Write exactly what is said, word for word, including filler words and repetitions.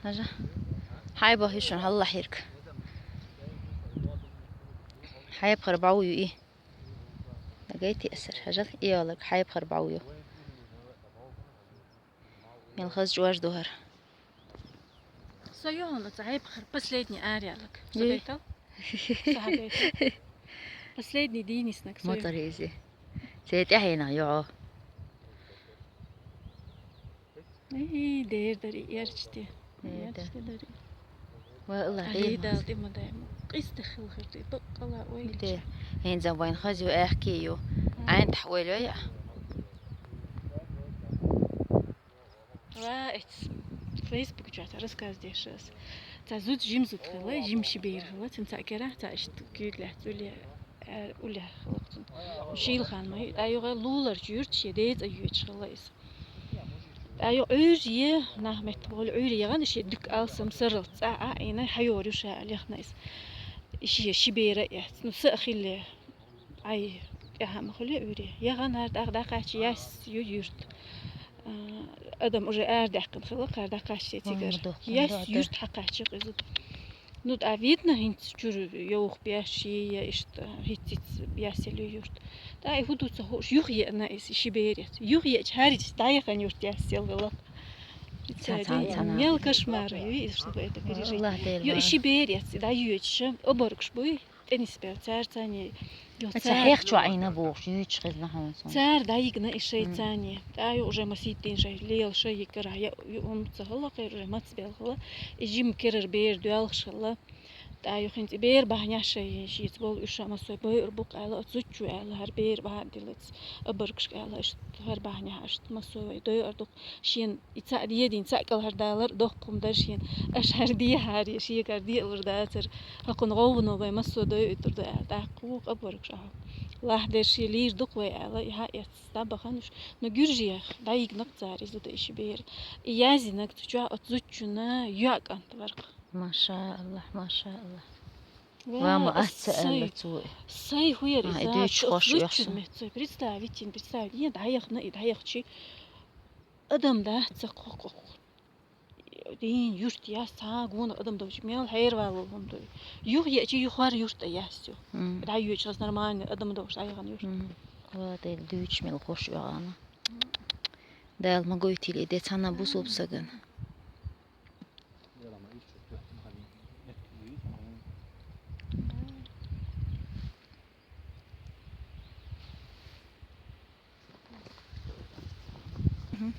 Хьажал. Хьайба хӀишан хьаллахьирг. Хьайбхар бӀов ю и. Дагайти асар. Хьажал, и йолаг хьайбхар бӀов ю. Мел хаза чӀож ду хӀара. Со йола ца хьайбхар последний арялаг. Со Ий. Дайтал? Со хьадайтал. Последний дийниснаг со йо. Мотор изи. Цей тӀехьенах йоӀо. Ий, дер дари, ярчти. Дер да. Ярчти дари. Ва Аллах, Али дер дал мас. Ти ма дай ма. Къиста хил хир ти, бакъала ой Ите. Гичи. Хенза вайн хазю ахки ю. М. Айн тхвелю я. Ва эц. Facebook чата рассказ дешас. Ца зуд жим зуд хила, жим ши бер хила, цин ца кера, ца ишт кюд ле, цули, э, ули хила цун. Шил хан ма, а юга лулар чюрт, ше дец а юч хила ис. Аю Ӏуьржи, нах меттабгӀули Ӏуьрри ягӀан, иши дуккӀал самсарал цӀа а, ина хьайор юша лехна ис. Иши шибера яц. Ну, са хиле. Ай, тӀяхьа ма хули Ӏуьрри. ЯгӀан ар дагь дакъачи яс ю юрт. А, адам уже ар дяхкан хила, кар дакъачи Ой, цигар. Мудохкан Яс дугӀа дар. Юрт хьакъачи къизу. Ну, тӀа видно, хӀинца чур йовх беш, я иштта, хӀициц бясел ю юрт. ТӀа и хӀуду ца хуш, юх еъна эс, иши берец. Юх еъч хӀарич, дӀаяхан юрт ясел гӀалат. Ца, ца, ца, ца. Мел кошмар, ю, ишта это пережить. Аллах дер Ю, ва. Иши берец, да, юч, оборгш буй, теннис бел, цар цани. Ё, Ца цар. Хех чу айна бохш, юч хезна хаван сон. Цар дайгна и шей М. Цани. ТӀа ю уже масит дин шей, лел шей кара, я, ю, ум ца хала, кер уже мац бел хала. И жим керер бер дуал шала. ТӀа ю хинц бер бахня шей, шиц бол уша масой бой урбук ала, цучу ала, хар бер бахар дилец. Оборгш ала, аш хар бахня аш масой дой ардук. Шин и ца диедин ца кал хар далар, дохкум дар шин. Аш хар ди хари, ши кар ди алур дацар. Хакун гӀовну бай масо дой утур да, тӀа ку къабург шаха. Лах дер ши лир дук вай ала, и ха эц, да бахануш. Но гюржиях, да игнак цари зуда иши бер. И язинак цуча от зучуна, юакан тварк. Маша Аллах, маша Аллах. Ва, Ва ма ас аца сай, ала цу. Сай хуяр А, иза, идуч от хош зучун яхсан. Мет сай. Представить, представить. Е, да яхна, и да яхчи. Адам да, ца кхо-кхо. Дин юрт яс, ца гуна адам довч, мел хӀервалу гун дой. Юх е чи юхар юрт яс ю. М. Да юч хас нормально адам довч, айган юрт. М. Ва дел дуч мел хош яна. Дал ма гойтили де цана бусуб саган. Мгм.